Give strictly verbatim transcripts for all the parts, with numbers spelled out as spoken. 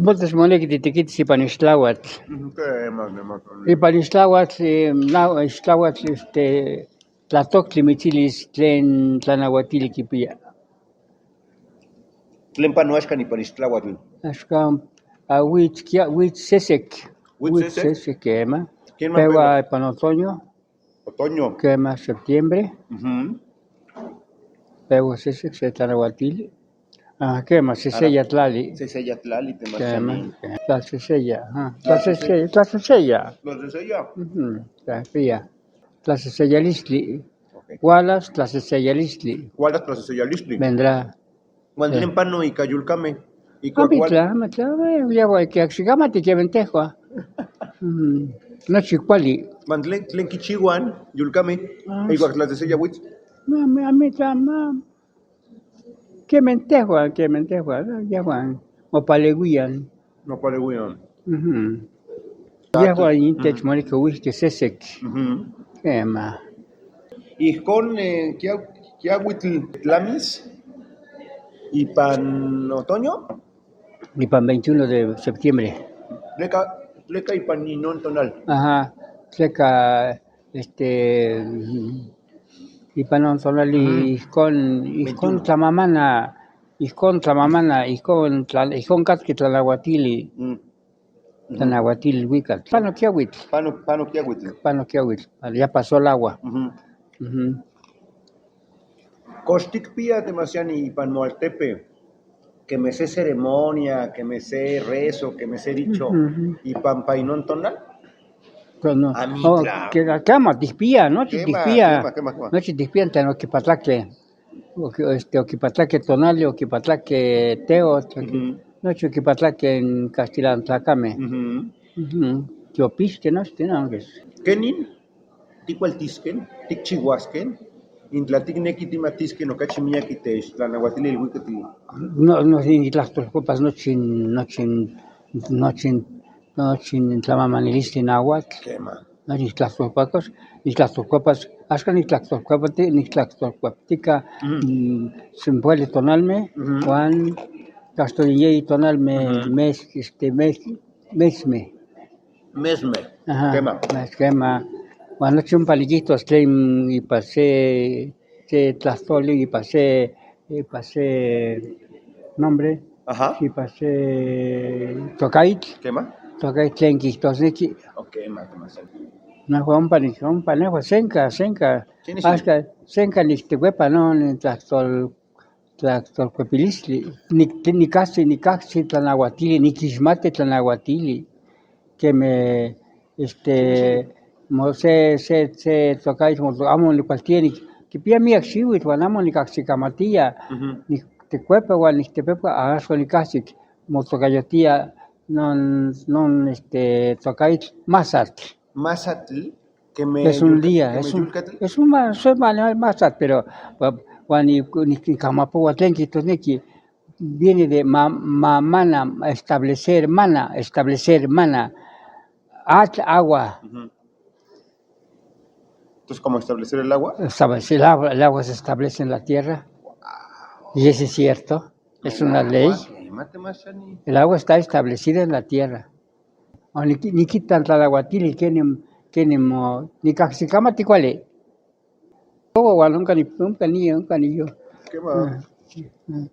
Entonces moneki titekitis ipan ixtlauatl. Ujú, kema, kema, kema. Ipan ixtlauatl, eh, nau-, ixtlauatl, este, tlatoktli mitsilis tlen tlanauatili kipia. ¿Tlen panoa axkan ipan ixtlauatl? Axkan, ah, wits kia-, wits sesek. Wits sesek? Wits sesek, kema. ¿Ken peua mapeua? Ipan otoño. Otoño. Kema, septiembre. Ujú. Peua sesek se tlanauatili. Ah, kema, seseya tlali. Seseya tlali, kema, kema. Tlaseseya, ajá. Tlaseseya. Tlaseseya. Tlaseseya. Ujú, tlaseseya. Tlaseseyalistli. Ok. Ualas tlaseseyalistli. Ualas tlaseseyalistli. Vendrá. ¿Uan tlen pano ika yolkamej? Ika amitlaj, amitlaj, eh, ya uai kiaxi kamati kemen tejua. Mm, nochi kuali. ¿Uan tlen, tlen kichiuaj yolkamej? Ah, igual tlaseseya wits. Ma, ma, amitlaj, ma. Kemen tejua, kemen tejua, yejuan mopaleuian. Mopaleuian. Ujú. Yejuan intech moneki ouiskej sesek. Ujú. Kema. Ijkon, eh, kia-, kiauitl tlamis ipan otoño? Ipan veintiuno de septiembre. Tleka, tleka ipan inon tonal. Ajá. Tleka, este, ipan non tonali, ujú, ijkon, ijkon veintiuno. Tlamamana, ijkon tlamamana, ijkon tla-, ijkon katki tlanauatili. Mm. Ujú. Tlanauatili ilhuikak. Pano kiauitl. Pano, pano kiauitl. Pano kiauitl. Ya pasó el agua. Ujú. Ujú. ¿Kox tikpia, Temasiani, ipan moaltepe keme se ceremonia, keme se rezo, keme se dicho, ujú, ujú, ipan painon tonal? Pues no. Amitlaj. Oh, ke-, kema tikpia, nochi tikpia. Kema, kema, kema. Nochi tikpia tlen okipatlakej. Oki-, este, okipatlakej tonali, okipatlakej teotl, oki-, ujú, nochi okipatlakej n kaxtilan tlakamej. Ujú. Ujú. Tiopixkej, nochtin, ¿no? Kenin tikualtiskej, tikchiuaskej, intla tikneki timatiskej okachi miak itech tlanauatili ilhuikak? No, no, niktlajtolkuepas nochin, nochin, nochin, nochin tlamamanilistli nauatl. Kema. No, niktlajtolkuepas, niktlajtolkuepas, axka niktlajtolkuepati-, niktlajtolkueptika, ujú, mm, sempoali tonalmej, ujú, uan kaxtoyin yeyi tonalmej, ujú, mes, este, mes, mesmej. Mesmej. Ajá, kema. Mes, kema. Uan nochi ompa nikijtos tlen ipa se, se tlajtoli, ipa se, ipa se nombre, ajá, ipa se tokaitl. Kema. Tokaitl tlen kijtosneki. Ok, kema, kema, sí. Nejua ompa nik-, ompa nejua senka, senka. Sí, sí. Axka senka niktekuepa non tlajtol-, tlajtolkuepilistli. Nik-, nikajsi, nikajsi tlanauatili, nikixmati tlanauatili. Keme, este, mo-, se, se, se tokaitl mo-, amo nikualtia nik-, kipia miak xiuitl uan amo nikajsikamatia. Ujú. Niktekuepa uan niktepepa, axka nikajsik motokayotia non, non, este, tokaitl Masatl. Masatl, keme es un yulka-, día, keme es un, yulkatl, es un ma-, es un animal Masatl, pero, wa-, uan ni-, ni-, nikamapoa tlen kijtosneki, viene de ma-, mamana, establecer mana, establecer mana. Atl, agua. Ujú. Entonces, ¿cómo establecer el agua? Establecer el agua, el agua se establece en la tierra. Wow. Y eso es cierto, es una ley. Agua, kema, Temasiani. El agua está establecida en la tierra. O niki-, nikita tlanauatili kenim, kenim, o, nikajsikamati kuali. Uan onka ni-, onka ni-, onka niyo. Kema. Ah, ah.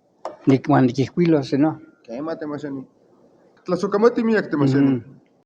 Nik-, uan nikijkuilos, ¿no? Kema, Temasiani. Tlasokamati miak, Temasiani. Ujú.